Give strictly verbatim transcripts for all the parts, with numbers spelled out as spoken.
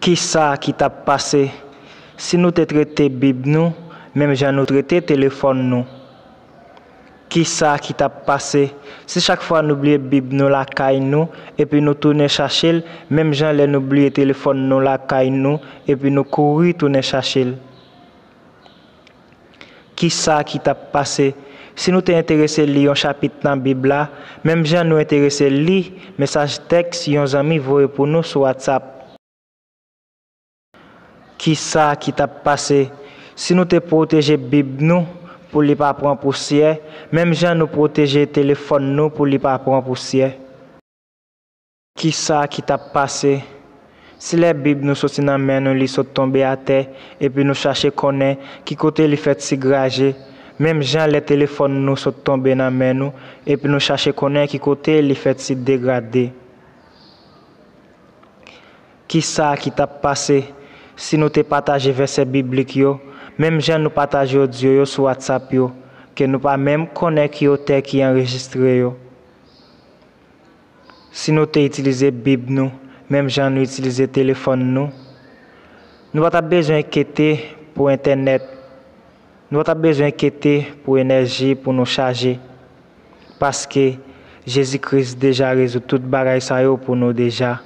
Kisa ki t ap pase si nou te trete Bib nou menm jan nou trete telefòn nou? Kisa ki t ap pase si chak fwa nou bliye Bib nou lakay nou epi nou tounen chache l, menm jan lè nou bliye telefòn nou lakay nou epi nou kouri tounen chache l? Kisa ki t ap pase si nou te enterese li yon chapit nan Bib la, menm jan nou enterese li mesaj tèks yon zanmi voye pou nou sou WhatsApp? Kisa ki t ap pase si nou te pwoteje Bib nou pou li pa pran pousyè, menm jan nou pwoteje telefòn nou pou li pa pran pousyè? Kisa ki t ap pase si lè Bib nou soti nan men nou li sot tonbe atè, epi nou chache konnen ki kote li fèt si graje, menm jan lè telefòn nou sot tonbe nan men nou, epi nou chache konnen ki kote li fèt si degrade? Kisa ki t ap pase si nou te pataje vèsè biblik yo, menm jan nou pataje odyo yo sou WhatsApp yo, ke nou pa menm konnen ki otè ki anrejistre yo? Si nou te itilize Bib nou menm jan nou itilize telefòn nou, nou pa t ap bezwen enkyete pou entènèt. Nou pa t ap bezwen enkyete pou enèji pou nou chaje, paske Jezi Kris deja rezoud tout bagay sa yo pou nou deja.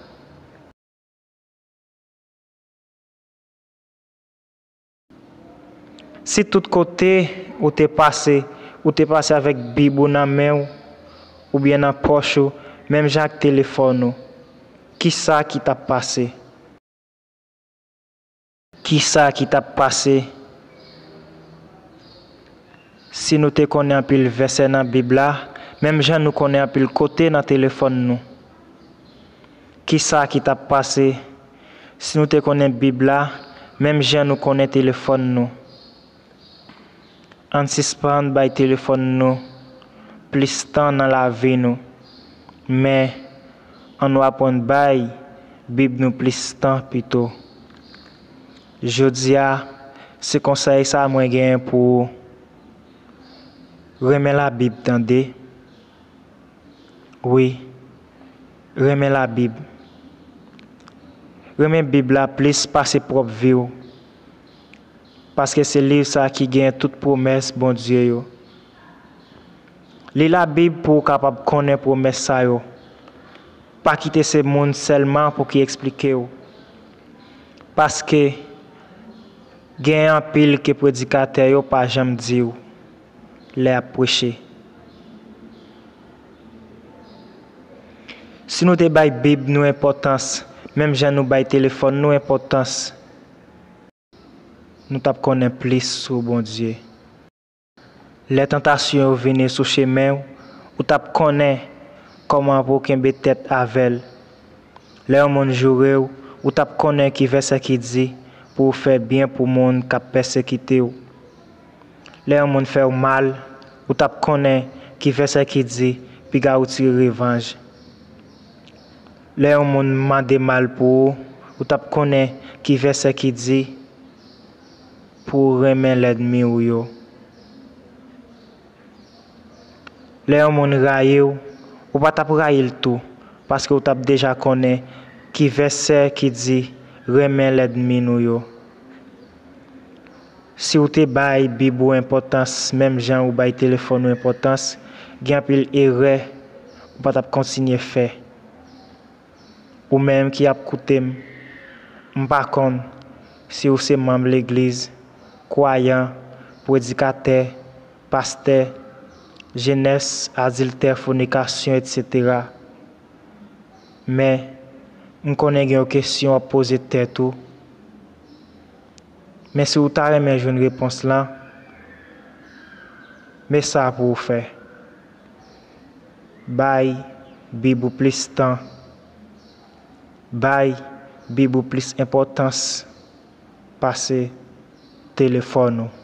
Si tout kote ou te pase, ou te pase avèk Bib ou nan men w, oubyen nan pòch ou, menm jan ak telefòn ou, kisa ki t ap pase? Kisa ki t ap pase si nou te konnen anpil vèsè nan Bib la, menm jan nou konnen anpil kote nan telefòn nou? Kisa ki t ap pase si nou te konnen Bib la, menm jan nou konnen telefòn nou? Ann sispann bay telefòn nou plis tan nan lavi nou, men ann nou aprann bay Bib nou plis tan pito. Jodi a, se konsèy sa mwen genyen pou ou. Renmen Labib, tande. Wi, renmen Labib. Renmen Bib la plis pase pwòp vi w, paske se liv sa ki gen tout pwomès Bondye yo. Li Labib pou w kapab konnen pwomès sa yo. Pa kite se moun sèlman pou ki eksplike w, paske gen anpil ke predikatè yo pa janm di w lè y ap preche. Si nou te bay Bib nou enpòtans, menm jan nou bay telefòn nou enpòtans, nou t ap konnen plis sou Bondye. Lè tantasyon yo vini sou chemen w, ou t ap konnen kòman pou w kenbe tèt avè l. Lè yon moun joure w, ou t ap konnen ki vèsè ki di pou w fè byen pou moun k ap pèsekite w. Lè yon moun fè w mal, ou t ap konnen ki vèsè ki di piga w tire revanj. Lè yon moun mande mal pou ou, ou t ap konnen ki vèsè ki di pou w renmen lènmi w yo. Lè yon moun rayi w, ou pa t ap rayi l tou, paske w t ap deja konnen ki vèsè ki di renmen lènmi nou yo. Si w te bay Bib ou enpòtans menm jan ou bay telefòn ou enpòtans, gen anpil erè ou pa t ap kontinye fè. Ou menm ki ap koute m, m pa konn si w se manm legliz, kwayan, predikatè, pastè, jenès, adiltè, fònikasyon, etsetera. Men, m konnen gen yon kesyon w ap poze tèt ou. Men si w ta renmen jwenn repons lan, men sa pou w fè. Bay Bib ou plis tan. Bay Bib ou plis enpòtans pase telefòn ou.